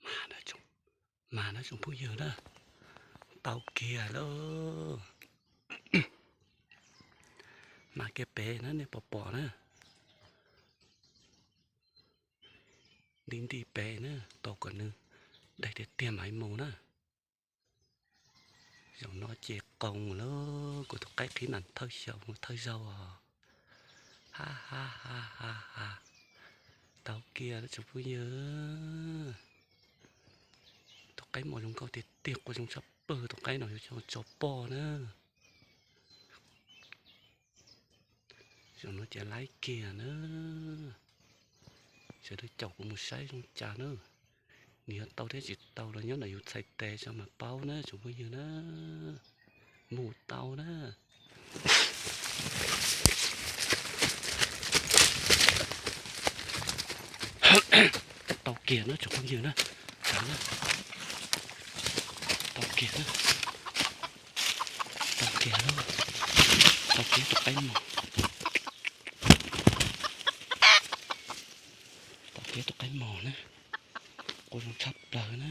Mas na, mas na tsoom phooj ywg na, tau kiag lauj. Mas kiag pem na, nej pom pom na, nti nti pem na, tos kom nws daig tiag tiag mam mus na. Zaum no ces qoos lawm, kuv tus qaib qhib nas thawj xyaum thawj zaug os. Ha ha ha ha ha. Tau kiag tsoom phooj ywg. Tus qaib mos zoo nkauj tiag tiag, qua zoo tshaj plaws, tus qaib no yuav coj tso poj na. Zaum no ces laib kiag na. Sawv daws caum kuv mus saib zoo cas na. Nws yuav tau thiab tsis tau los nyob ntawm yus txhais tes tso mas paub na tsoom phooj ywg na. Mus tau na. Tau kiag na tsoom phooj ywg na. Tau kiag na. Tau kiag, tau kiag tus qaib mos. Tau kiag tus qaib mos na. Qua zoo tshaj plaws na.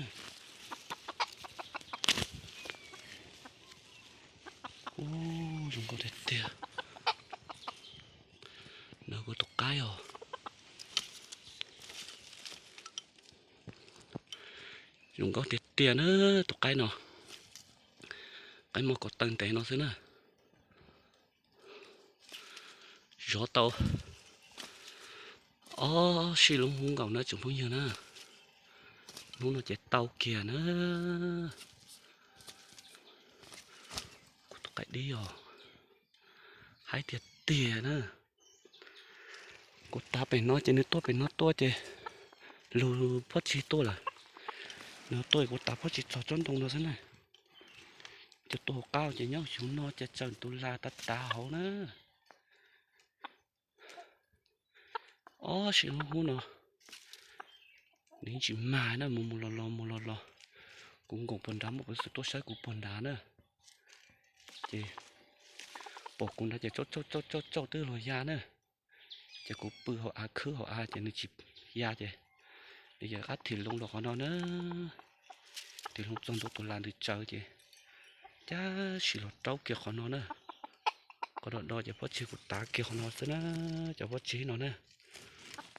Ub, zoo nkauj tiag tiag. Nws kuv tus qaib os. Zoo nkauj tiag tiag na tus qaib no. Qaib mos kom tawg ntev no xwb na. Zov tau ob sij lub hub nkaus na tsoom phooj ywg na. Hnub no ces tau kiag na. Kuv tus qaib dib os, haib tiag tiag na. Kuv tav pem no ces nws tuaj pem no tuaj ces lug pob tsig tuaj lawm. Nws tuaj kuv tav pob tsig txog tsob ntoo no xwb na. Ces tuaj hauv qab ces nyob xyov no ces tsaws tus lag tas tas hauv na. Ob sij lub hub no nws tsis mag na, mus mus los los mus los los. Kuv nkoos puag nrad muaj peev xwm tuaj saib kuv puag nrad na. Ces pom kuv nrad ces tsauj tsauj tsauj tsauj twb luag ya na. Ces kuv pw hauv av khwb hauv av ces nws tsis ya ces nws yog qab thim loo los qhov no na. Thim loo txog ntua tus lag ntws tsaws ces cab sim los raub kiag qhov no na. Qhov do do ces pob tsig kuv tav kiag qhov no xwb na, cov pob tsig no na.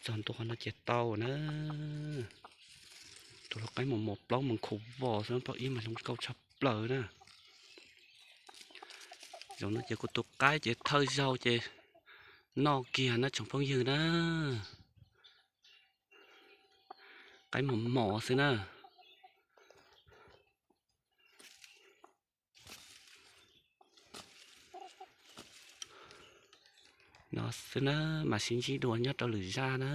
Txog ntua qhov no ces tau na. Tus lau qaib mos mos plaub mas nkhaus vos xwb, plaub ib mas zoo nkauj tshaj plaws na. Zaum no ces kuv tus qaib ces thawj zaug ces noj kiag na tsoom phooj ywg na. Qaib mos mos xwb na. No xwb na, mam sib ntsib dua nyob rau lwm zaj na.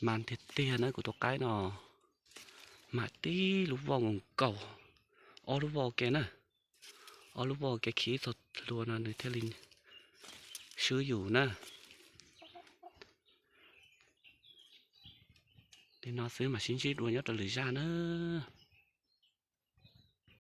Mas tiag tiag na kuv tus qaib no, mas tib lub voj nkaus nkaus, ob lub voj ke na, ob lub voj ke khi txog hlua no nws thiaj li swb yus na. Li no xwb mam sib ntsib dua nyob rau lwm zaj na.